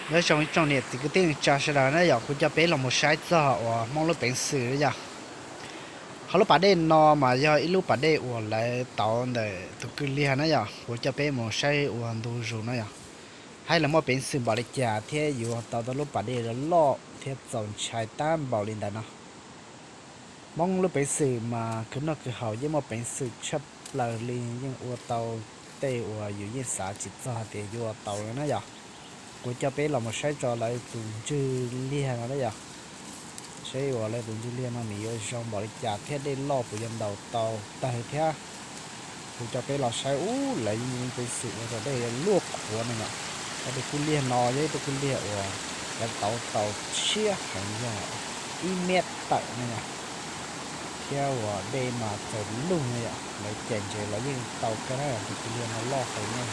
Nyob zoo ib tsoom niam txiv kwv tij neej tsa sawv daws na yom, kuv coj peb los mus saib txog uas Hmoob lub peev xwm na yom. Qhov lub pas dej no mas yog ib lub pas dej uas lawv tauv ntawm tus kwj liag na yom, kuv coj peb mus saib ua ntu zus na yom. Hais lawv muaj peev xwm npaum li cas thiab yuav tau tau lub pas dej loj thiab txaus ntshai tag npaum li ntawd no. Hmoob lub peev xwm mas khwv noj khwv haus yeej muaj peev xwm tshaj plaws li, yeej ua tau tej uas yus yeej xav tsis txog hais tias yuav ua tau na yom. Kuv coj peb los mus saib tso lawv tus ntswg liag no na yom. Saib uas lawv tus ntswg liag no nws yuav zoo npaum li cas thiab dej loj puas yuav ntaus tau tawg thiab. Kuv coj peb los saib ub lawv yeej muaj peev xwm ua tau dej luaj qhuav na yom. Ob tug kwj liag no yog ib tug kwj liag uas lawv tauv tau tshiab heev yog ib mev tawm na yom. Thiab uas dej mas txawm lug na yom, lawv cais ntses los yeej tau kawg na, tus kwj liag no loj heev na.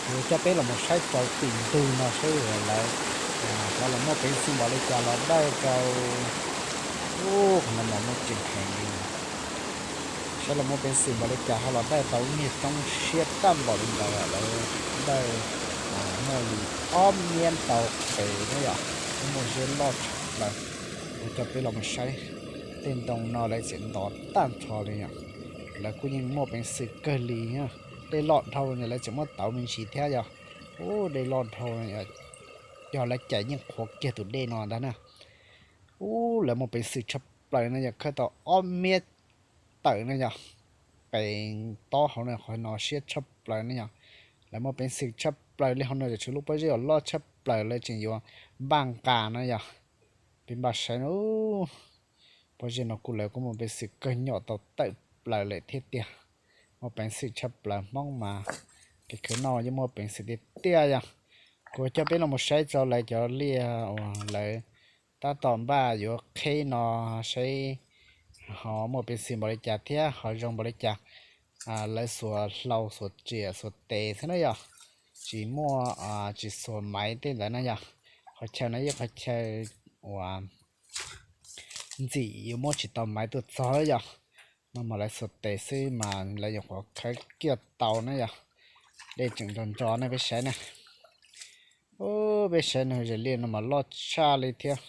Kuv coj peb los mus saib rau tim ntug no saib uas lawv ho los muaj peev xwm npaum li cas los dawj rau. Ub, qhov no mas muaj tseem heev li. Saib los muaj peev xwm npaum li cas ho los dawj tau niag roob siab tag npaum li ntawd, lawv dawj muaj li ob mev tau pes na yom, muaj zeb loj tshaj plaws. Kuv coj peb los mus saib, tej ntoo no lawv tseem ntov tag nrho li yom. Lawv kuj yeej muaj peev xwm kawg li, dej loj dhau lawv tseem muab tauv me ntsis thiab yom. Ub, dej loj dhau, yog lawv cais yeej qhuav kiag tus dej no ntag na. Ub, lawv muaj peev xwm tshaj plaws na yom, khawb tau ob mev tawm na yom. Pes tob hauv no, qhov no siab tshaj plaws na yom. Lawv muaj peev xwm tshaj plaws li hauv no, tseem tshuav lub pob zeb uas loj tshaj plaws lawv tseem yuav npaj nqa na yom. Peb npaj saib na, pob zeb no kuj lawv kuj muaj peev xwm kawg nyom tau tawm plaws lawm thiab tiag. Muaj peev xwm tshaj plaws, Hmoob mas kev khwv noj yeej muaj peev xwm tiag tiag yom. Kuv coj peb los mus saib tso lawv cov liaj uas lawv tab tom npaj yuav qheb no, saib ho muaj peev xwm npaum li cas thiab ho zoo npaum li cas. Lawv xuas hlau xuas riam xuas tes xwb na yom, tsis muaj, tsis xuas maiv tej ntawd na yom. Qhov chaw no yog qhov chaw uas ntxim yuav muab tsis tau maiv tuaj txog yom. No mas lawv xuas tes xwb mas lawv yuav qhuav khawb kiag tau na yom. Dej tseem nrog nrog ne, peb saib na. Peb saib no, zes liaj no mas loj tshaj li thiab.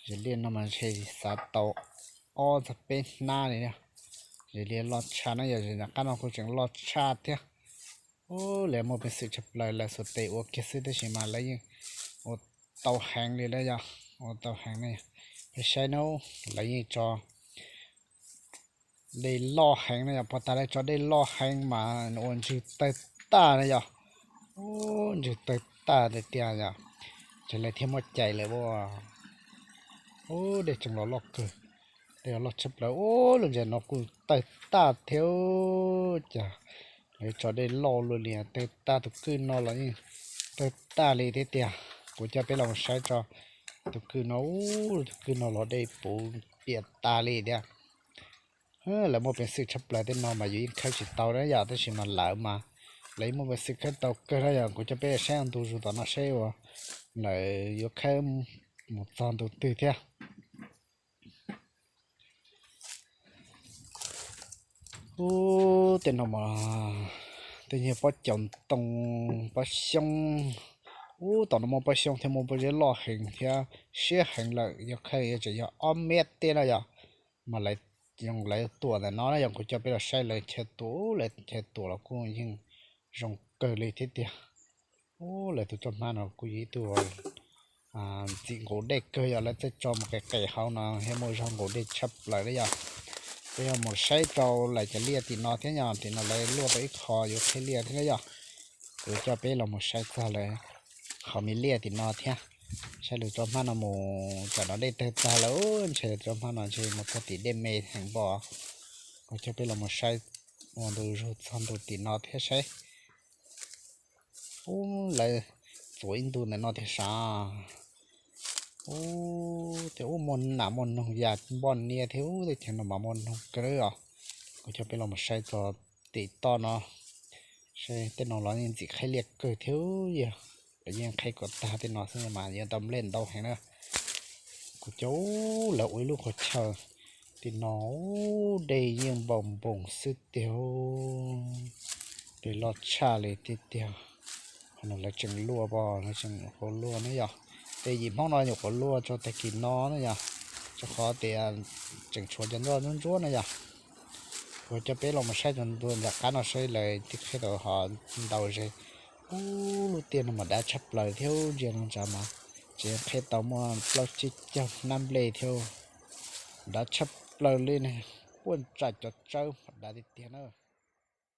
Zes liaj no mas ntshe xav tau ob txog peb hnab li. Zes liaj loj tshaj na yom, zes nram qab no kuj tseem loj tshaj thiab. Ub, lawv muaj peev xwm tshaj plaws, lawv xuas tes ua kiag xwb tab sis mas lawv yeej ua tau heev li na yom, ua tau heev na yom. Peb saib na, lawv yeej tso dej loj heev na yom, pom tas lawv tso dej loj heev mas ua ntswg tawg tag na yom. Ub, ntswg tawg tag tiag tiag yom. Ces lawv thiaj muaj cai lawm ua. Ub, dej tseem los loj kawg, dej los loj tshaj plaws. Ub, lub ntses no kuj tawg tag thiab. Cas lawv tso dej loj luaj li, tawg tag, tus kwj no los yeej tawg tag li thiab tiag. Kuv coj peb los saib tso tus kwj no, ub, tus kwj no los dej puv piam tas li thiab. Lawv muaj peev xwm tshaj plaws, tej no mas yus yeej khawb tsis tau na yom, tab sis mas lawv mas lawv yeej muaj peev xwm khawb tau kawg na yom. Kuv coj peb saib ntu zus tom no saib ua lawv yuav khawb mus txog ntu twg thiab. Ub, tej no mas tej yog pob caus ntoo, pob xyoob. Ub, tom no muaj pob xyoob thiab muaj pob zeb loj heev thiab siab heev lawm, yog khawb yuav tseem yog ob mev tej na yom. Mas lawv, lawv tuam ntawm no na yom, kuv coj peb los saib lawv chaw tuam, lawv chaw tuam los kuj yeej zoo kawg li thiab tiag. Ub, lawv tus roj hmab no kuj yog ib tug ntxim nqus dej kawg yom, lawv txawj tso mus qes qes hauv no thiab muaj zog nqus dej tshaj plaws na yom. Peb yuav mus saib rau lawv cov liaj tim no thiab yom, tim no lawv luaj tau ib qho yuav qheb liaj thiab na yom. Kuv coj peb los mus saib txog lawv qhov me liaj tim no thiab. Saib lawv roj hmab no mus, tam no dej tawg tag lawm, ntshe lawv roj hmab no ntshe mus txog tim dej me heev npaum. Kuv coj peb los mus saib ua ntu zus txog ntu tim no thiab saib. Ub, lawv txuas ib ntu ntawm no thiab sav. Ub, tej ub muaj nam muaj noog ya npoj niab thiab, ub, tej chaw no mas muaj noog kawg os. Kuv coj peb los mus saib txog tim toj no. Saib tej no los yeej ntxim qheb liaj kawg thiab, yog lawv yeej qheb kom tag tej no xwb mas yuav tau nplej ntau heev na. Kuv coj, ub, lawv ua ib lub qhov chaw tim no, ub, dej yeej npau npoos xwb tiag. Dej loj tshaj li tiag tiag. Lawv tseem luaj, lawv tseem nyuam qhuav luaj ne yog. Tej yim Hmoob no nyuam qhuav luaj txog tag kis no ne yog, rau qhov tias tseem tshuav cov ntsuab ntsuab ne yog. Kuv coj peb los mus saib cov ntsuab nram qab no saib lawv twb qhib tau ho ntau zog. Ub, lub tiaj no mas dav tshaj plaws thiab, ntsia no ntag mas tseem qhib tau muaj plaub tsib caug hnab nplej thiab. Dav tshaj plaws li ne, puaj ntsa cov tsawb mas dav tiag tiag na.